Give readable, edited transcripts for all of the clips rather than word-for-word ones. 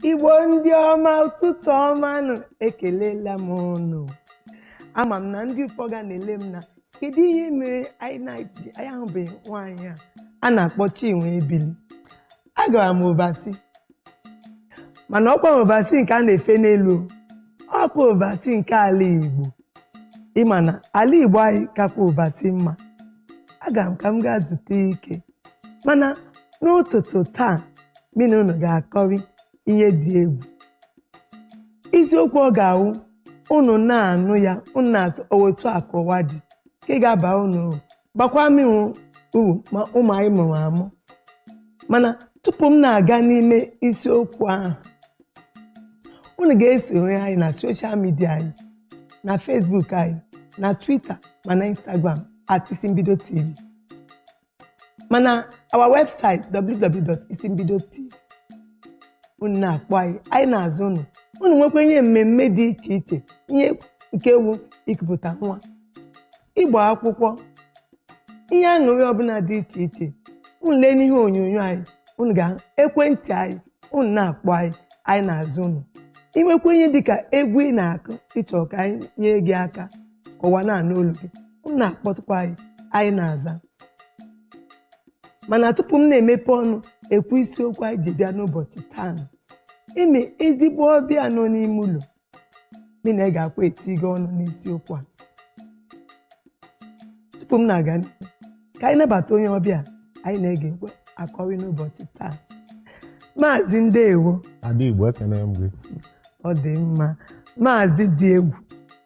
Igbo ndị ọma, ụtụtụ ọma nụ. Ekelela m unu. Ama m na ndị ụfọdụ ga na-ele m na kedu ihe mere anyị na-eji anyị ahụbeghị nwaanyị a a na-akpọ Chinwe Ebili. Agara m overseas, mana ọkwa overseas nke a na-efe n'elu o. Ọkwa overseas nke ala Igbo. Ịma na ala Igbo anyị kakwa overseas mma. Agara m ka m gaa zute ike, mana n'ụtụtụ taa mụ na unu ga-akọrị ihe dị egwu. Isiokwu ọ ga-awụ unu na-anụ ya, unu na-asị otu a ka ụwa dị, ka ị ga-aba unu uru, bakwa m uru ma ụmụ anyị mụrụ amụ. Mana tupu m na-aga n'ime isiokwu ahụ, unu ga-esonye anyị na social media anyị, na Facebook anyị, na Twitter, ma na Instagram @IsimbidoTV, mana our website www.isimbidotv. Unu na-akpọ anyị, anyị na-azụ unu. Unu nwekwa ihe mmemme dị iche iche, ihe nke wu ikupụta nwa, ịgba akwụkwọ, ihe aṅụrị ọbụla dị iche iche, unu lee n'ihe onyonyo anyị, unu ga ekwentị anyị, unu na-akpọ anyị, anyị na-azụ unu. Inwekwa ihe dịka egwu ị na-akụ, ịchọ ka anyị nye gị aka ka ụwa na-anụ olu gị, unu na-akpọtụkwa anyị, anyị na-aza. Mana tupu m na-emepe ọnụ ekwu isiokwu anyị ji bịa n'ụbọchị taa, ime ezigbo ọbịa nọ n'ime ụlọ mị na ị ga-akwa etigo ọnụ n'isiokwu a. Tupu m na-aga n'ihu, ka anyị nabata onye ọbịa anyị na-ege ekwe akọrị n'ụbọchị taa. Maazị, ndeewo. Ada Igbo, ekene m gị. Ọ dị mma. Maazị dị egwu,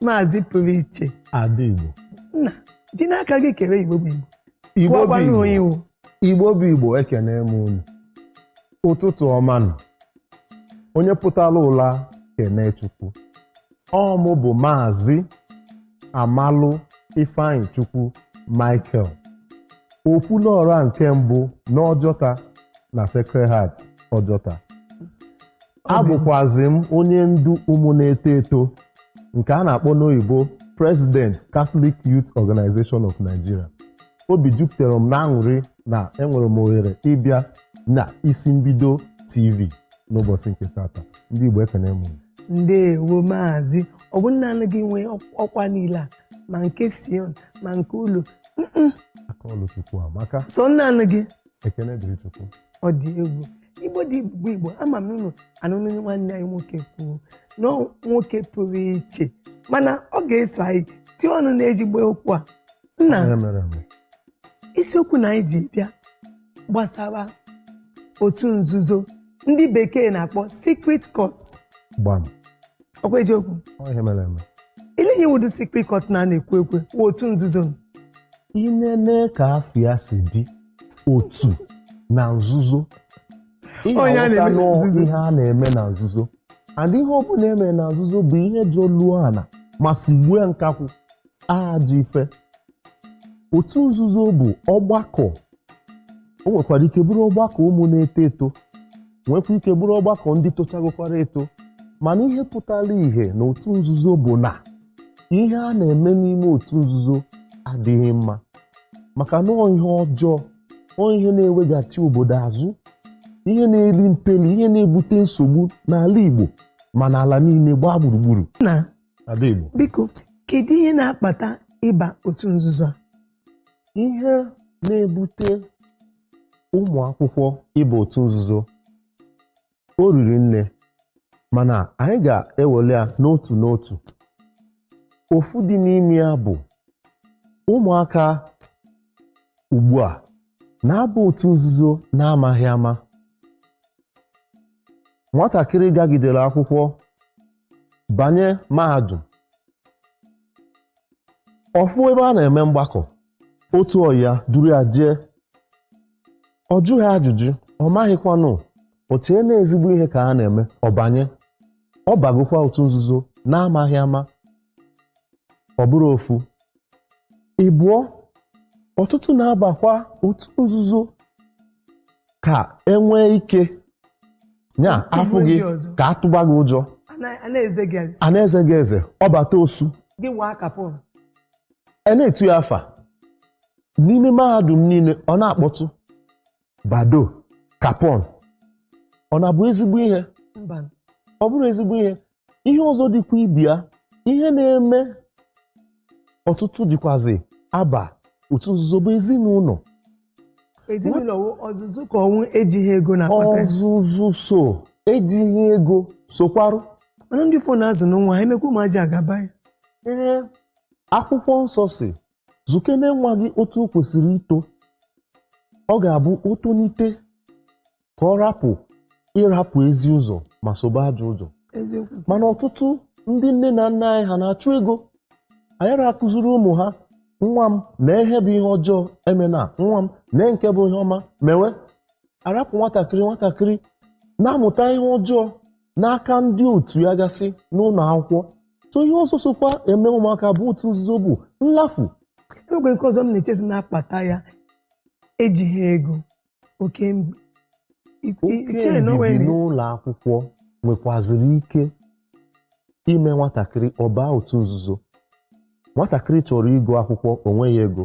maazị pụrụ iche. Ada Igbo. Nna, ji n'aka gị kere Igbo bụ Igbo. Igbo bụ Kụọkwanụ Igbo. onye iwu. Igbo bụ Igbo, ekene m unu. Ụtụtụ ọma nụ. Onye pụtara ụla, kene Chukwu. Ọ mụ bụ Maazị Amalụ Ifeanyị Chukwu Michael, Okwuluọra nke mbụ n'Ọjọta na Sacred Heart Ọjọta. Abụkwazi m onye ndu ụmụ na-eto eto nke a na-akpọ n'oyibo President, Catholic Youth Organization of Nigeria. Obi jupụtara m n'aṅụrị na enwere m ohere ịbịa na Isi Mbido TV n'ụbọchị nke tata. Ndị Igbo, ekene m unu. Ndeewo, maazị. Ọ bụ nna gị nwee ọkwa niile a, ma nke sion ma nke ụlọ? Aka ọlụ Chukwu amaka. So nna gị. Ekene dịrị Chukwu. Ọ dị egwu. Igbo dị Igbo, Igbo, ama m na unu anụnụ nwanne anyị nwoke kwuo na ọ nwoke pụrụ iche, mana ọ ga-eso anyị tie ọnụ n'ezigbo okwu a. Nna, Ihe mere eme. isiokwu na anyị ji bịa gbasara otu nzuzo ndị bekee na-akpọ secret cult. Gbam. Ọkwa eziokwu? Ọ ihe mere eme. Ile ihe wudu secret cult na a na-ekwu ekwe wụ otu nzuzo. Inene ka afịa si dị otu na nzuzo, ị Onye a ga-aghọta na-eme na nọọ nzuzo. Ihe a na-eme na nzuzo and ihe ọbụla eme na nzuzo bụ ihe jọluo ana ma sigbue nkakwụ ajọ ife. Otu nzuzo bụ ọgbakọ. O nwekwara ike bụrụ ọgbakọ ụmụ na-eto eto, nwekwa ike bụrụ ọgbakọ ndị tochagokwara eto, mana ihe pụtara ìhè na otu nzuzo bụ na ihe a na-eme n'ime otu nzuzo adịghị mma, maka na ọ ihe ọjọọ, ọ ihe na-eweghachi obodo azụ, ihe na-eri mpeli, ihe na-ebute nsogbu n'ala Igbo ma n'ala niile gbaa gburugburu. Na Ada Igbo. Biko, kedu ihe na-akpata ịba otu nzuzo a? Ihe na-ebute ụmụ akwụkwọ ịba otu nzuzo o riri nne, mana anyị ga-ewere ya n'otu n'otu. Ofu dị n'ime ya bụ ụmụaka ugbu a na-aba otu nzuzo na-amaghị ama. Nwatakịrị gagidere akwụkwọ banye mahadum, ọfụ ebe a na-eme mgbakọ, otu ọya duru ya jee, ọ jụghị ajụjụ, ọ maghịkwanụ, o chee na ezigbo ihe ka a na-eme, ọ banye, ọ bagokwa otu nzuzo na-amaghị ama. Ọ bụrụ ofu ịbụọ, ọtụtụ na-abakwa otu nzuzo ka enwee ike nya afụ gị ndị ọzọ. Ka atụba gị ụjọ. A na-eze gị eze. A na-eze gị eze, ọbata osu. Gị waa kapọn. E na-etu ya afa n'ime mahadum niile, ọ na-akpọtụ bado kapọn, ọ na-abụ ezigbo ihe. Mba. Ọ bụrụ ezigbo ihe. Ihe ọzọ dịkwa ibia, ihe na-eme ọtụtụ jikwazi aba otu nzuzo bụ ezinụlọ. Ezinụlọ wụ ọzụzụ ka ọnwụ ejighị ego na-akpata ya. Ọzụzụ so, ejighị ego sokwarụ. Mana ndị ụfọdụ na-azụ n'nwa ha, emekwa ụmụaji agaba ya. Ee, akwụkwọ nsọ si zukene nwa gị otu o kwesịrị ito, ọ ga-abụ o tonite ka ọ rapụ ịrapụ ezi ụzọ ma sobe ajọ ụzọ. Eziokwu. Mana ọtụtụ ndị nne na nna anyị ha na-achụ ego, anyara akụziri ụmụ ha, nwa m na ihe bụ ihe ọjọọ emena, nwa m na nke bụ ihe ọma mewe. Arapụ nwatakịrị na-amụta ihe ọjọọ n'aka ndị otu ya gasị n'ụlọ akwụkwọ. So ihe ọzọ sokwa eme ụmụaka bụ otu nzuzo bụ nlafu. Enwekwa nke ọzọ m na-echezi na-akpata ya, ejighị ego, oke Oke iche na o mbibi nwere n'ụlọ akwụkwọ nwekwaziri ike ime nwatakịrị ọba otu nzuzo. Nwatakịrị chọrọ ịgụ akwụkwọ, onweghị ego,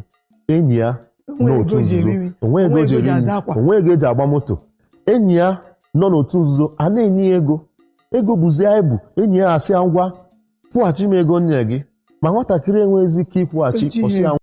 enyi ya onwe n'otu ego ji nzuzo eri nri, onwe ego onwe ji ego ji eri aza nri, akwa. Onwe ego eji agba moto. Enyi ya nọ n'otu nzuzo a na-enye ya ego, ego bụzi ya ibu. Enyi ya asị ya, ngwa, kwụghachi m ego nne gị, ma nwatakịrị enweghịzi ike ịkwụghachi. Ejighị Ọsị ya ego.